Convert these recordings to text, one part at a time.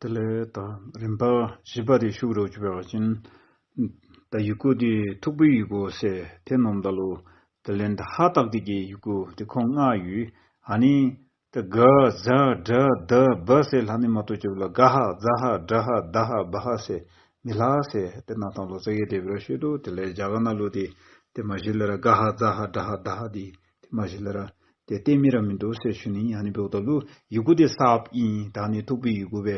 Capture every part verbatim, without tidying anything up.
དེ་ལས་ད་རིམ་པ་བཞི་པ་དེ་ཞུ་རོགས་ཅིག་འབད་བ་ཅིན། ད་ཡི་གུ་དེ་ཐུག་པའི་ཡི་གུ་ཟེར་དེ་ནོམ་ད་ལུ། དེ་ལས་ད་ཧ་བཏགས་དེ་གི་ཡི་གུ་དེ་ཁོང་ལྔ་ཡོད། ཨ་ནི་ད་ག་ཛ་དྲ་དྷ་བ་ཟེར་ལྷག་ནི་མ་གཏོགས་ཅིག་ལུ་ག་ཧ་ཛ་ཧ་དྲ་ཧ་དྷ་ཧ་བ་ཧ་ཟེར་མི་ལྷག་ཟེར་དེ་ནང་ཐང་ལོ་ཙཱ་གིས་དེ་སྦེ་ར་ཞུ་དོ། དེ་ལས་རྒྱ་གར་ནང་ལུ་དེ་དེ་མ་གཞི་ལས་ར་ག་ཧ་ཛ་ཧ་དྲ་ཧ་དྷ་ཧ་དེ་དེ་མ་གཞི་ལས་ར་དེ་བསྟན་མི་ར་མིན་འདུག་ཟེར་ཞུ་ནི། ཨ་ནི་འབདཝ་ད་ལུ་ཡི་གུ་དེ་གསརཔ་ཨིན། ད་ནི་ཐུག་པའི་ཡི་གུ་སྦེ་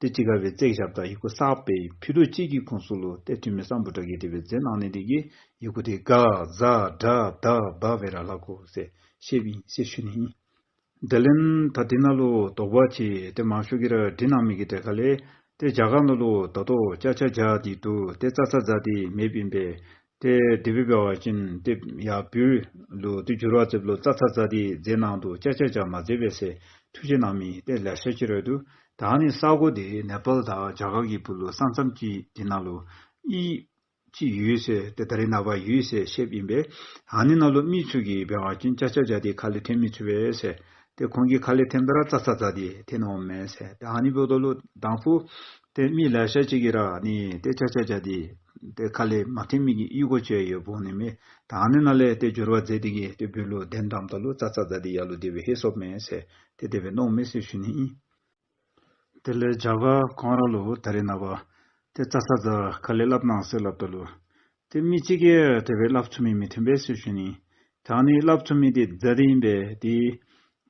དེ་ཅིག་ཁར་སྦེ་བརྩེགས་བཞགཔ་ད་ཡི་གུ་གསརཔ་སྦེ་ཕུད་རྡོག་གཅིག་གི་ཁོངས་སུ་ལུ་དེ་ཐུ་མི་སམ་བྷོ་ཊ་གིས་དེ་སྦེ་མཛད་གནང་ནི་དེ་གིས་ཡི་གུ་དེ་ག་ཛ་དྲ་དྷ་བ་སྦེ་ར་ལྷག་གོ་ཟེར་ཞུཝ་ཨིན་ཟེར་ཞུ་ནི་ཨིན། དེ་ལས་ད་དེ་ནང་ལུ་དོགས་པ་ཅིག་དེ་མང་ཤོས་ཀྱིས་ར་འདྲི་གནང་མི་གི་གྲས་ཁ་ལས་དེ་རྒྱ་གར་ནང་ལུ་ད་ལྟོ་ཅ་ཆ་ཇ་དེ་འདུག། དེ་ཙ་ཚ་ཛ་དེ་མེདཔ་ཨིན་པས། དེ་དེ་སྦེ་འབད་བ་ཅིན་དེ་ཡར་བོད་ལུ་དེ་འགྱུར་བ་མཛདཔ་ལུ་ཙ་ཚ་ཛ་དེ་མཛད་གནང་འདུག། ཅ་ཆ་ཇ་མ་མཛད་པས་ཟེར་ཐུགས་བཞེད་གནང་མི་དེ་ལེ་ཤ་ཅིག་ར་འདུག། ད་ནི་ས་གོ་དེ་ནེ་པཱལ་དང་རྒྱ་གར་གྱི་བར་ལུ་ས་མཚམས་ཅིག་དེ་ནང་ལུ་ཨི་ཅིག་ཡོད་ཟེར་དེ་ད་རེས་ནངས་པ་ཡོད་ཟེར་བཤདཔ་ཨིན་པས། ཨ་ནི་ནང་ལུ་མི་ཚུ་གིས་འབད་བ་ཅིན་ཅ་ཆ་ཇ་དེ་ཁ་ལས་འཐེན་མི་ཚུགས་པས་ཟེར། དེ་ཁོང་གིས་ཁ་ལས་འཐེནམ་ད་ར་ཙ་ཚ་ཛ་དེ་འཐེན་འོང་མས་ཟེར། དེ་ཨ་ནི་འབདཝ་ད་ལུ་དང་ཕུ་དེ་མི་ལེ་ཤ་ཅིག་གིས་ར་ནི་དེ་ཅ་ཆ་ཇ་དེ་དེ་ཁ་ལས་མ་འཐེན་མི་གི་ཡི་གུ་ཅིག་ཡོདཔ་འོང་ནི་མས། ད་ཨ་ནི་ནང་ལས་དེ་འགྱུར་བ་མཛད་དེ་གིས་དེ་བོད་ལུ་གདན་འདྲེནམ་ད་ལུ་ཙ་ཚ་ཛ་དེ་ཡར་ལུ་དེ་སྦེ་ལྷོད་སོཔ་མས་ཟེར་དེ་དེ་སྦེ་མནོཝ་མས་ཟེར་ཞུ་ནི་ཨིན། དེ་ལས་རྒྱ་གར་ཁོང་ར་ལུ་ད་རེས་ནངས་པ་དེ་ཙ་ཚ་ཛ་ཁ་ལས་སླབ་གནང་ཟེར་སླབ་ད་ལུ་དེ་མི་གཅིག་གིས་དེ་སྦེ་སླབ་ཚུགས་མི་མི་འཐོན་པས་ཟེར་ཞུ་ནི། ད་ནི་སླབ་ཚུགས་མི་དེ་ཛ་དེ་ཨིན་པས། དེ་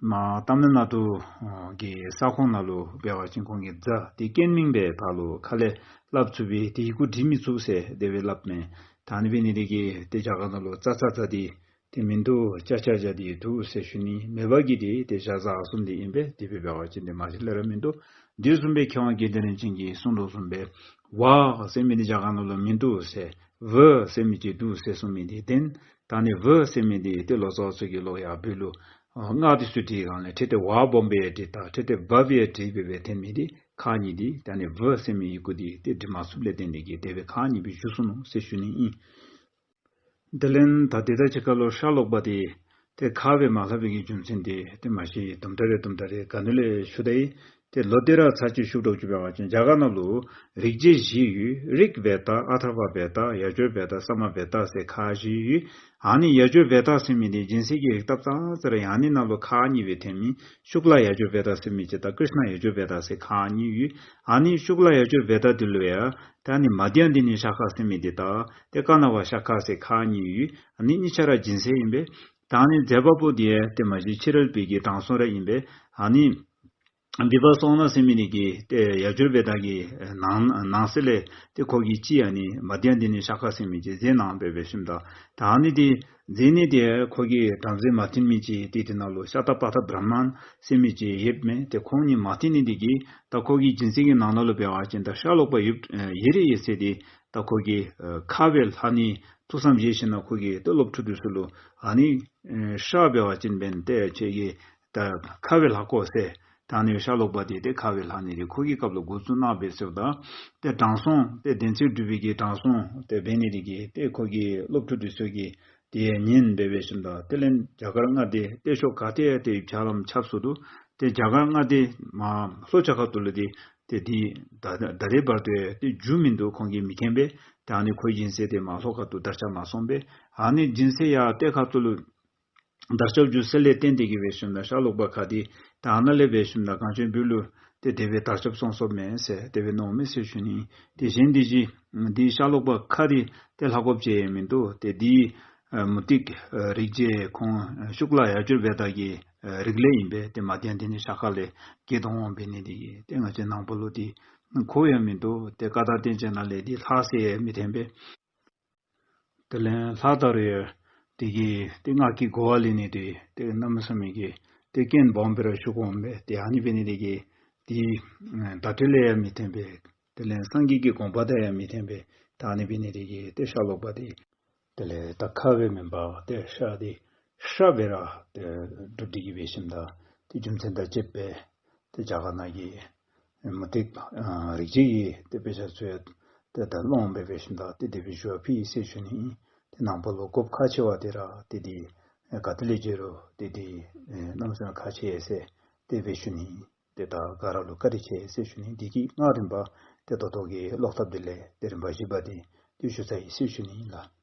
མར་ཏམ་ན་ཌུ་གི་ས་ཁོངས་ནང་ལུ་འབད་བ་ཅིན་ཁོང་གིས་ཛ་དེ་རྐྱེན་མིང་སྦེ་ཕར་ལུ་ཁ་ལས་སླབ་ཚུགས་པས། དེ་ཡི་གུ་འབྲི་མི་ཚུགས་ཟེར་དེ་སྦེ་སླབ་མས། ད་ནི་འབད་ནི་དེ་གིས་དེ་རྒྱ་གར་ནང་ལུ་ཙ་ཚ་ཛ་དེ་དེ་མིན་འདུག། ཅ་ཆ་ཇ་དེ་འདུག་ཟེར་ཞུ་ནི། མེད་པ་གི་དེ་དེ་ཞ་ཟ་གསུམ་དེ་ཨིན་པས། དེ་སྦེ་འབད་བ་ཅིན་དེ་མ་གཞི་ལས་ར་མིན་འདུག། དེ་བཟུམ་སྦེ་མཁས་དབང་དགེ་འདུན་རིན་ཆེན་གྱིས་གསུངས་དོ་བཟུམ་སྦེ་ཝ་ཟེར་མི་དེ་རྒྱ་གར་ནང་ལུ་མིན་འདུག་ཟེར། ཝ་ཟེར་མི་ཅིག་འདུག་ཟེར་གསུངས་མི་དེ་བདེན། ད་ནི་ཝ་ཟེར་མི་དེ་དེ་ལོ་ཙཱ་བ་ཚུ་གིས་ལོག་ཡར་བོད་ལུ་ཨ་སྔགས་དེ་ཚུ་བྲིས་སྒང་ལས་ཁྲིད་དེ་ཝ་སྦོམ་སྦེ་བྲིས་དང་ཁྲིད་དེ་བ་སྦེ་བྲིས་སྦེ་སྦེ་འཐེན་མི་དེ་ཁག་གཉིས་དེ་ད་ནི་ཝ་ཟེར་མི་ཡི་གུ་དེ་དེ་འབྲི་མ་ཚུགསཔ་ལས་བརྟེན་ཏེ་གིས་དེ་སྦེ་ཁག་གཉིས་སྦེ་བཞུགས་སོ་ནུག་ཟེར་ཞུ་ནི་ཨིན། དེ་ལས་ད་དེ་དང་གཅིག་ཁར་ལུ་ཤ་ལོག་པ་དེ་དེ་ཁ་སྦེ་མ་ལྷག་པའི་གི་རྒྱུ་མཚན་དེ་དེ་མ་གཞི་དུམ་གྲ་རེ་དུམ་གྲ་རེ་ག་ནི་ལས་ཞུ་ད་ཡི། དེ་ལོག་སྟེ་ར་ཚར་གཅིག་ཞུ་དོ་ཅིག་འབད་བ་ཅིན་རྒྱ་གར་ནང་ལུ་རིག་བྱེད་བཞི་ཡོད། རིག་བེ་ཏ། ཨ་ཐརྦ་བེ་ཏ། ཡ་ཇུར་བེ་ཏ། ས་མ་བེ་ཏ་ཟེར་ཁག་བཞི་ཡོད། ཨ་ནི་ཡ་ཇུར་བེ་ཏ་ཟེར་མི་དེ་སྦྱིན་སྲེག་གི་རིགས་བཏབ་ཙང་ཙ་ར་ཨ་ནི་ནང་ལུ་ཁག་གཉིས་སྦེ་འཐེན་མི་ཤུཀླ་ཡ་ཇུར་བེ་ཏ་ཟེར་མི་ཅིག་དང་ཀྲིཤྣ་ཡ་ཇུར་བེ་ཏ་ཟེར་ཁག་གཉིས་ཡོད། ཨ་ནི་ཤུཀླ་ཡ་ཇུར་བེ་ཏ་དེ་ལུ་ཡང་ད་ནི་མ་དྷྱ་དྷྱ་ནི་ཤ་ཁ་ཟེར་མི་དེ་དང་དེ་ཀ་ན་བ་ཤ་ཁ་ཟེར་ཁག་གཉིས་ཡོད། ཨ་ནི་གཉིས་ཆ་ར་སྦྱིན་སྲེག་ཨིན་པས། ད་ནི་མཛད་པ་པོ་དེ་ཡང་དེ་མ་གཞི་ཕྱི་རོལ་པའི་གི་དྲང་སྲོང་ར་ཨིན་པས། ཨ་ནི་བི་བྷ་སོ་ན་ཟེར་མི་དེ་གིས་དེ་ཡ་ཇུར་བེ་ཏ་གི་ནང་ནང་གསེས་ལས་དེ་ཁོ་གིས་ཅིག་ཨ་ནི་མ་དྷྱ་དྷྱ་ནི་ཤ་ཁ་ཟེར་མི་ཅིག་མཛད་གནང་སྦེ་འབད་ཞིནམ་ད་ད་ནི་དེ་མཛད་ནི་དེ་ཁོ་གིས་བྲམ་ཟེ་མ་འཐོན་མི་ཅིག་དེ་དེ་ནང་ལུ་ཤ་ཏ་པ་ཐ་བྲ་མན་ཟེར་མི་ཅིག་ཡོདཔ་མས། དེ་ཁོང་གཉིས་མ་འཐོན་ནི་དེ་གིས་ད་ཁོ་གི་སྦྱིན་སྲེག་གི་ནང་ན་ལུ་འབད་བ་ཅིན་ད་ཤ་ལོག་པ་ཡོད་ཡོད་རེ་ཡོད་ཟེར་དེ་ད་ཁོ་གིས་ཁ་སྦེ་ལྷག་ནི་ཐུགས་བསམ་བཞེས་ཞིནམ་ན་ཁོ་གིས་དེ་སློབ་ཕྲུག་དེ་ཚུ་ལུ་ཨ་ནི་ཤ་འབད་བ་ཅིན་འབདན་ཏེ་ཁྱེད་ཀྱིས་ད་ཁ་སྦེ་ལྷག་དགོ་ཟེར། ད་ནི་ཤ་ལོག་པ་དེ་དེ་ཁ་སྦེ་ལྷག་ནི་དེ་ཁོ་གི་སྐབས་ལུ་འགོ་བཙུགས་གནང་སྦེ་ཟེརཝ་ད་དེ་དྲང་སྲོང་དེ་བདེན་ཚིག་སྒྲུབ་པའི་གི་དྲང་སྲོང་དེ་འབད་ནི་དེ་གིས་དེ་ཁོ་གི་སློབ་ཕྲུག་དེ་ཚུ་གིས་དེ་ཉན་སྦེ་འབད་ཞིནམ་ད་དེ་ལས་རྒྱ་གར་མངའ་སྡེ་དེ་ཕྱོགས་ག་ཏེ་དེ་ཕྱག་ལམ་ཁྱབ་སོ་འདུག། དེ་རྒྱ་གར་མངའ་སྡེ་མར་ལྷོ་ཕྱོགས་ཁ་ཐུག་ལུ་དེ་དེ་དེ་ད་ད་རེས་བར་དུ་དེ་འགྱོ་མིན་འདུག། ཁོང་གིས་མི་མཁྱེན་པས། ད་ནི་ཁོ་གི་སྦྱིན་སྲེག་དེ་མར་ལྷོ་ཁ་ཐུག་དར་ཁྱབ་མ་སོང་པས། ཨ་ནི་སྦྱིན་སྲེག་ཡར་ཏེ་ཁ་ཐུག་ལུ་དར་ཁྱབ་འགྱོ་ས་ལས་བརྟེན་ཏེ་གིས་འབད་ཞིནམ་ད་ཤ་ལོག་པ་ཁ་དེ་ད་ནཱ་ལས་འབད་ཞིནམ་ད་གངས་ཅན་བོད་ལུ་དེ་དེ་སྦེ་དར་ཁྱབ་སོང་སོཔ་མས་ཟེར་དེ་སྦེ་མནོཝ་མས་ཟེར་ཞུ་ནི། དེ་གཞན་དེ་ཅིག་དེ་ཤ་ལོག་པ་ཁ་དེ་དེ་ལྷག་དགོཔ་ཅིག་མིན་འདུག། དེ་དེ་མུ་སྟེགས་རིག་བྱེད་ཁོང་ཤུཀླ་ཡ་ཇུར་བེ་ཏ་གི་རིགས་ལས་ཨིན་པས། དེ་མ་དྷྱ་དྷྱ་ནི་ཤ་ཁ་ལས་སྐྱེས་དོ་འོང་འབད་ནི་དེ་གིས་དེ་ང་བཅས་ནང་པ་ལུ་དེ་གོ་ཡང་མིན་འདུག། དེ་བཀའ་དང་བསྟན་བཅོས་ནང་ལས་དེ་ལྷག་ཟེར་ཡང་མི་འཐོན་པས། དེ་ལས་ལྷག་ད་རུང་ཡང་དེ་གིས་དེ་སྔགས་ཀྱི་གོ་བ་ལེན་ནི་དེ་དེ་གནམ་མེད་ས་མེད་ཀྱི་དེ་རྐྱེན་སྦོམ་སྦེ་ར་ཞུ་དགོ་འོང་པས། དེ་ཨ་ནི་འབད་ནི་དེ་གིས་དེ་བརྡ་སྤྲོད་ལས་ཡང་མི་འཐོན་པས། དེ་ལས་སངས་རྒྱས་ཀྱི་དགོངས་པ་དང་ཡང་མི་མཐུན་པས། ད་ཨ་ནི་འབད་ནི་དེ་གིས་ཏེ་ཤ་ལོག་པ་དེ་དེ་ལས་ད་ཁ་སྦེ་མེན་པར་ཏེ་ཤ་དེ་ཤ་སྦེ་ར་ཏེ་སྒྲུབ་སྟེ་གིས་འབད་ཞིནམ་ད་ཏེ་རྒྱུ་མཚན་དང་བཅསཔ་སྦེ་ཏེ་རྒྱ་གར་ནང་གི་མུ་སྟེགས་རིག་བྱེད་ཀྱི་ཏེ་དཔེ་ཆ་ཚུ་ཡང་ཏེ་ད་ལོངས་སྦེ་འབད་ཞིནམ་ད་ཏེ་དེ་སྦེ་ཞུ་བ་ཕུལ་ཟེར་ཞུ་ནི། ཏེ་ནང་པ་ལུ་དགོཔ་ཁག་ཆེ་བ་དེ་ར་ཏེ་དེ་ག་ཏེ་ལས་བྱུང་རུང་ཏེ་དེ་གནམ་མེད་ས་མེད་ཁག་ཆེ་ཟེར་དེ་སྦེ་ཞུ་ནི། ཏེ་ད་ག་ར་ལུ་བཀའ་དྲིན་ཆེ་ཟེར་ཞུ་ནི། དེ་གི་ལྔ་རིམ་པ་ཏེ་ད་ལྟོ་གི་ཀློག་ཐབས་འདི་ལས་ཏེ་རིམ་པ་བཞི་པ་འདི་ཏེ་ཞུ་ཚར་ཡི་ཟེར་ཞུ་ནི་ལགས།